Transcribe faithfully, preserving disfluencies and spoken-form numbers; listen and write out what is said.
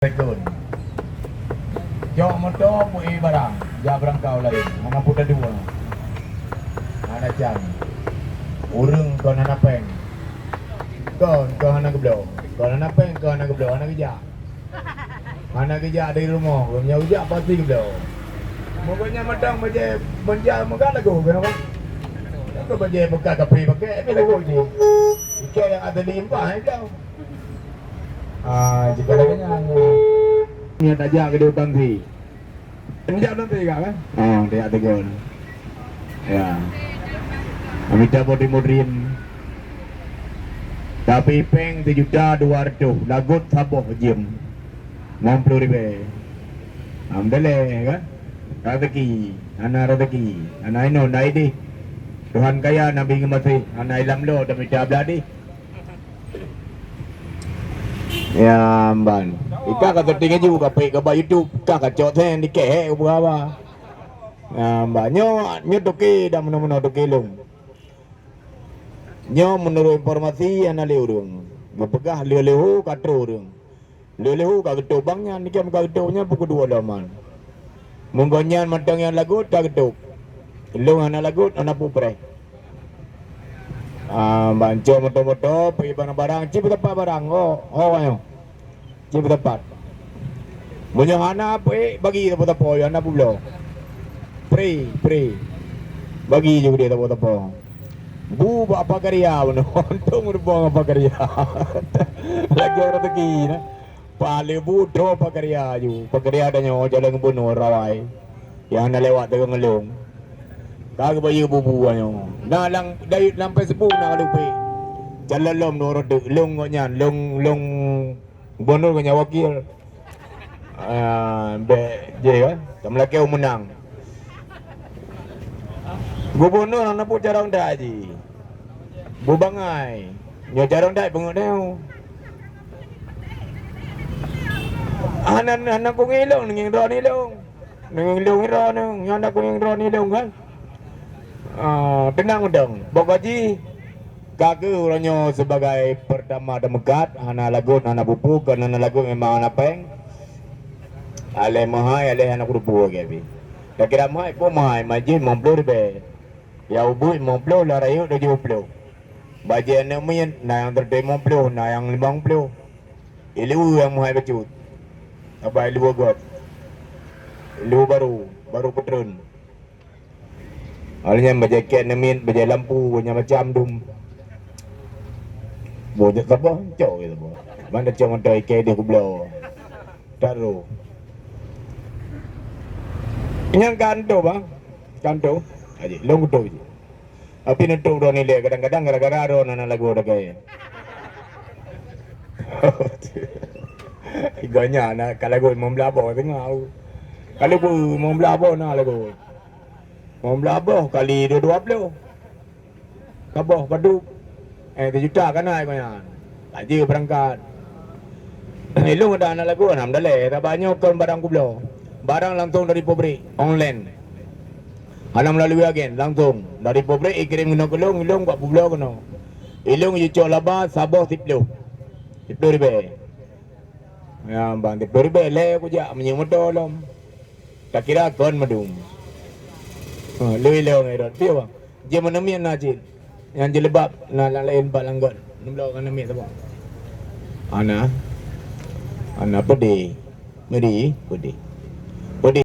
Sekon. Cok moto peuék barang, jak beurangkau laén. Hana peue teudua. Hana can. Ureueng kon hana péng. Kon, kon hana geubloe. Kon hana péng, kon hana geubloe, hana geujak. Hana geujak dari rumoh, meunyoe geujak pasti geubloe. Pokoknya matang bajée meunja meukat lagoe, kenapa? Kok bajée meukat kape pakai, tapi lagoe je. Ikai nyang ada limpah, eh, kau. Ah, jika lagée nyan, nyan tajak keu utang si. Tajak nanti kak kan? Oh, tajak tegur. Ya. Amita bodi modrin. Tapi péng sijuta dua ratus, lagot saboh jeuem. Enam puluh ribée. Alhamdulillah kan? Rezeki, hana rezeki, hana inoe, hana ideh. Tuhan kaya, Nabi ngon maséh, hana ilam lo, tamita blah deh. Ya, ban. Ika ka syuting laju, ka peuék ka bak YouTube, ka kacok sen, dikehek ka peugah haba. Ya, ban. Nyoe, nyoe toke dah meunoe-meunoe toke lôn. Nyoe meunurot informasi nyang na lé ureueng. Geupeugah lheueh-lheueh ka trok ureueng. Lheueh-lheueh ka geutôp bang nyan, dikém ka geutôp nyan pukul dua lom. Meungon nyan mantong nyang lagot ka geutôp. Lôn hana lagot, hana peue preh. Ah, banco moto-moto, peuék barang-barang, ci peutepat barang, oh, oh, nyoe. Ci peutepat. Meunyoe hana peuék, bagi sapo-sapo, hana peubloe. Free, free. Bagi ju deh sapo-sapo. Bu bak apa karya bunoe. Untông meureumpông apa karya. Lagèe rezeki nah. Pahala bu droe pakarya ju. Pakarya tanyoe jalan gubunur rawai. Nyang na lewat teungoh ngelong. Ka geubayeue bubu nyoe. Na lam dayut lam Facebook na ka lupé. Calon lom nurot deuk long gobnyan, long, long gubunur gobnyan wakil. Ah, bèk je kan. Ka meulakèe meunang. Gubunur hana peue carông that ji. Bu bangai. Nyoe carông that peungeut nyoe. Hana, hana kungieng long, ngieng droeneuh long. Ngieng long droeneuh, nyoe hana kungieng droeneuh long kan. Ah, teunang dong. Pokok jih ka keuh uroe nyoe sibagai peurtama tameukat, hana lagot, hana peue-peue, kon hana lagot memang hana péng. Aléh meuhai, aléh hana kuteupue lagèe pih. Takira meuhai, peue meuhai, majih limong ploh ribèe. Ya ubeut limong ploh, lam rayeuk tujoh ploh. Bajèe aneuk miet na nyang sireutoh limong ploh, na nyang limong ploh. Ileue nyang meuhai bacut. Saban ileue göt. Ileue barô, barô peutreun. Awaknyan bajèe kèt aneuk miet, bajèe lampu, bajèe macam dum. Boh jeuet saboh, cok jeuet saboh. Ban tacok mantong iké deh kubloe. Taroh. Nyang kanto, bang. Kanto. Aji, lôn kuto ji. Tapi nutok droeneuh lé, kadang-kadang gara-gara droeneuh na lagoe dagai. Gobnyan na ka lagoe limong blah boh teungoh. Ka lagoe limong blah boh na lagoe. Limong blah boh kali dua, dua ploh. Saboh padub. Eh, sijuta ka na gobnyan. Laju beurangkat. Ilong ada aneuk lagoe, alhamdulillah, saban nyoe kon barang kubloe. Barang langsung dari pabrik, online. Hana meulalu agen, langsung dari pabrik ikirém keunoe keu lôn, ilong bak peubloe keunoe. Ilong jicok laba saboh siploh. Siploh ribèe. Ya, bang, siploh ribèe lé kujak meunyoe moto lom. Takira kon meudum. Ha, lheueh ilong ngon rot. Piye, bang? Jeuet meuneumien na cit. Nyang jilbab na lam laén bak langgon. Neubloe ngon neumien saboh. Ana. Ana peudeh. Meudeh, peudeh.